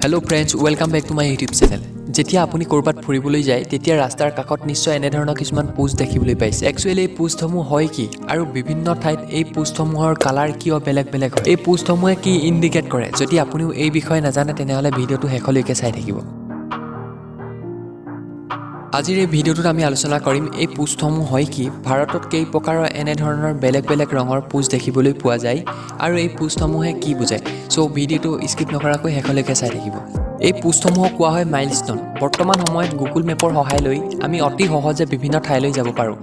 Hello friends, welcome back to my YouTube channel. যেতিয়া আপুনি ক'ৰবাত ফুৰিবলৈ যায়, তেতিয়া ৰাস্তাৰ কাষত নিশ্চয় এনেধৰণৰ কিছুমান পোষ্ট দেখিবলৈ পাইছে। একচুৱেলি এই পোষ্টসমূহ হয় কি আৰু বিভিন্ন ঠাইত এই পোষ্টসমূহৰ কালাৰ কিয় বেলেগ বেলেগ হয়, এই পোষ্টসমূহে কি ইণ্ডিকেট কৰে, যদি আপুনিও এই বিষয়ে নাজানে, তেনেহ'লে ভিডিঅ'টো শেষলৈকে চাই থাকিব। আজিৰ এই ভিডিঅ'টোত আমি আলোচনা কৰিম এই পোষ্টসমূহ হয় কি, ভাৰতত কেই প্ৰকাৰৰ এনেধৰণৰ বেলেগ বেলেগ ৰঙৰ পোষ্ট দেখিবলৈ পোৱা যায় আৰু এই পোষ্টসমূহে কি বুজায়। চ' ভিডিঅ'টো স্কিপ নকৰাকৈ শেষলৈকে চাই থাকিব। এই পোষ্টসমূহক কোৱা হয় মাইলষ্ট'ন। বৰ্তমান সময়ত গুগল মেপৰ সহায় লৈ আমি অতি সহজে বিভিন্ন ঠাইলৈ যাব পাৰোঁ।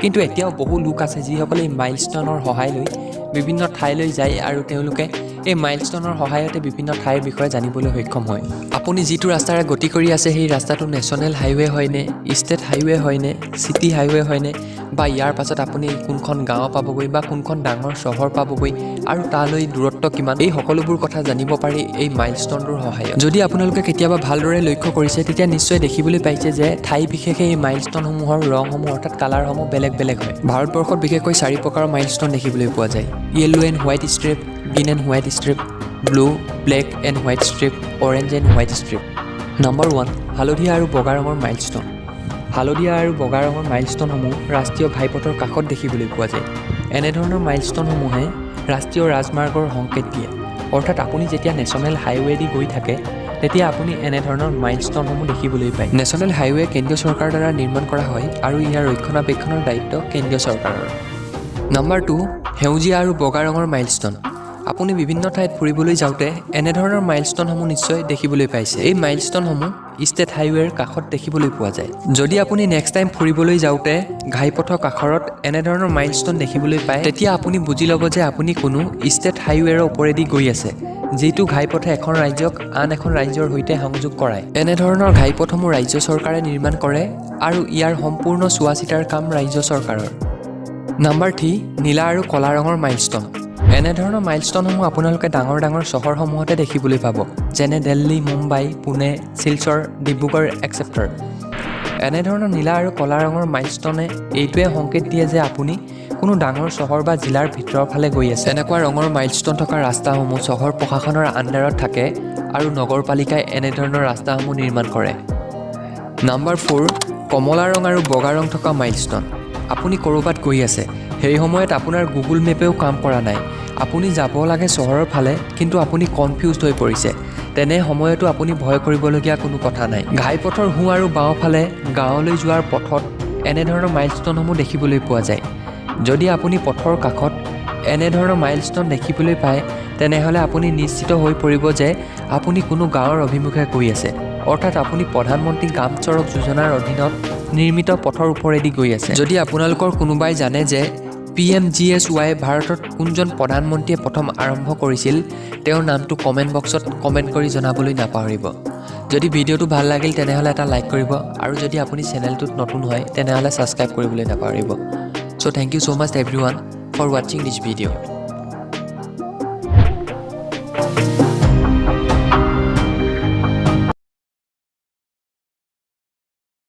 কিন্তু এতিয়াও বহু লোক আছে যিসকলে এই মাইলষ্ট'নৰ সহায় লৈ বিভিন্ন ঠাইলৈ যায় আৰু তেওঁলোকে এই মাইলষ্ট'নৰ সহায়তে বিভিন্ন ঠাইৰ বিষয়ে জানিবলৈ সক্ষম হয়। আপুনি যিটো ৰাস্তাৰে গতি কৰি আছে, সেই ৰাস্তাটো নেশ্যনেল হাইৱে হয়নে, ষ্টেট হাইৱে হয়নে, চিটি হাইৱে হয়নে, বা ইয়াৰ পাছত আপুনি কোনখন গাঁও পাবগৈ বা কোনখন ডাঙৰ চহৰ পাবগৈ আৰু তালৈ দূৰত্ব কিমান, এই সকলোবোৰ কথা জানিব পাৰি এই মাইলষ্ট'নটোৰ সহায়ত। যদি আপোনালোকে কেতিয়াবা ভালদৰে লক্ষ্য কৰিছে, তেতিয়া নিশ্চয় দেখিবলৈ পাইছে যে ঠাই বিশেষে এই মাইলষ্ট'নসমূহৰ ৰংসমূহ অৰ্থাৎ কালাৰসমূহ বেলেগ বেলেগ হয়। ভাৰতবৰ্ষত বিশেষকৈ চাৰি প্ৰকাৰৰ মাইলষ্ট'ন দেখিবলৈ পোৱা যায়: yellow and white strip, green and white strip, blue, black and white strip, orange and white strip. Number 1, হালধীয়া আৰু বগা ৰঙৰ মাইলষ্ট'ন। হালধীয়া আৰু বগা ৰঙৰ মাইলষ্ট'নসমূহ ৰাষ্ট্ৰীয় ঘাইপথৰ কাষত দেখিবলৈ পোৱা যায়। এনেধৰণৰ মাইলষ্ট'নসমূহে ৰাষ্ট্ৰীয় ৰাজমাৰ্গৰ সংকেত দিয়ে। অৰ্থাৎ আপুনি যেতিয়া নেশ্যনেল হাইৱেদি গৈ থাকে, তেতিয়া আপুনি এনেধৰণৰ মাইলষ্ট'নসমূহ দেখিবলৈ পায়। নেশ্যনেল হাইৱে কেন্দ্ৰীয় চৰকাৰৰ দ্বাৰা নিৰ্মাণ কৰা হয় আৰু ইয়াৰ ৰক্ষণাবেক্ষণৰ দায়িত্ব কেন্দ্ৰীয় চৰকাৰৰ। নম্বৰ 2, সেউজীয়া আৰু বগা ৰঙৰ মাইলষ্ট'ন। আপুনি বিভিন্ন ঠাইত ফুৰিবলৈ যাওঁতে এনেধৰণৰ মাইলষ্ট'নসমূহ নিশ্চয় দেখিবলৈ পাইছে। এই মাইলষ্ট'নসমূহ ষ্টেট হাইৱেৰ কাষত দেখিবলৈ পোৱা যায়। যদি আপুনি নেক্সট টাইম ফুৰিবলৈ যাওঁতে ঘাইপথৰ কাষৰত এনেধৰণৰ মাইলষ্ট'ন দেখিবলৈ পায়, তেতিয়া আপুনি বুজি ল'ব যে আপুনি কোনো ষ্টেট হাইৱেৰ ওপৰেদি গৈ আছে, যিটো ঘাইপথে এখন ৰাজ্যক আন এখন ৰাজ্যৰ সৈতে সংযোগ কৰায়। এনেধৰণৰ ঘাইপথসমূহ ৰাজ্য চৰকাৰে নিৰ্মাণ কৰে আৰু ইয়াৰ সম্পূৰ্ণ চোৱা চিতাৰ কাম ৰাজ্য চৰকাৰৰ। নম্বৰ 3, নীলা আৰু ক'লা ৰঙৰ মাইলষ্ট'ন। এনেধৰণৰ মাইলষ্ট'নসমূহ আপোনালোকে ডাঙৰ ডাঙৰ চহৰসমূহতে দেখিবলৈ পাব, যেনে দিল্লী, মুম্বাই, পুনে, শিলচৰ, ডিব্ৰুগড় এক্সেট্ৰা। এনেধৰণৰ নীলা আৰু ক'লা ৰঙৰ মাইলষ্ট'নে এইটোৱে সংকেত দিয়ে যে আপুনি কোনো ডাঙৰ চহৰ বা জিলাৰ ভিতৰৰ ফালে গৈ আছে। এনেকুৱা ৰঙৰ মাইলষ্ট'ন থকা ৰাস্তাসমূহ চহৰ প্ৰশাসনৰ আণ্ডাৰত থাকে আৰু নগৰপালিকাই এনেধৰণৰ ৰাস্তাসমূহ নিৰ্মাণ কৰে। নম্বৰ 4, কমলা ৰং আৰু বগা ৰং থকা মাইলষ্ট'ন। আপুনি ক'ৰবাত গৈ আছে, সেই সময়ত আপোনাৰ গুগল মেপেও কাম কৰা নাই। আপুনি যাব লাগে চহৰৰ ফালে, কিন্তু আপুনি কনফিউজড হৈ পৰিছে। তেনে সময়তো আপুনি ভয় কৰিবলগীয়া কোনো কথা নাই। ঘাইপথৰ সোঁ আৰু বাওঁফালে গাঁৱলৈ যোৱাৰ পথত এনেধৰণৰ মাইলষ্ট'নসমূহ দেখিবলৈ পোৱা যায়। যদি আপুনি পথৰ কাষত এনেধৰণৰ মাইলষ্ট'ন দেখিবলৈ পায়, তেনেহ'লে আপুনি নিশ্চিত হৈ পৰিব যে আপুনি কোনো গাঁৱৰ অভিমুখে গৈ আছে। অৰ্থাৎ আপুনি প্ৰধানমন্ত্ৰী গ্ৰাম চড়ক যোজনাৰ অধীনত নিৰ্মিত পথৰ ওপৰেদি গৈ আছে। যদি আপোনালোকৰ কোনোবাই জানে যে পিএমজিএছৱাই ভাৰতত কোনজন প্ৰধানমন্ত্ৰীয়ে প্ৰথম আৰম্ভ কৰিছিল, তেওঁৰ নামটো কমেণ্ট বক্সত কমেণ্ট কৰি জনাবলৈ নাপাহৰিব। যদি ভিডিঅ'টো ভাল লাগিল, তেনেহ'লে এটা লাইক কৰিব আৰু যদি আপুনি চেনেলটোত নতুন হয়, তেনেহ'লে ছাবস্ক্ৰাইব কৰিবলৈ নাপাহৰিব। So thank you so much everyone for watching this video.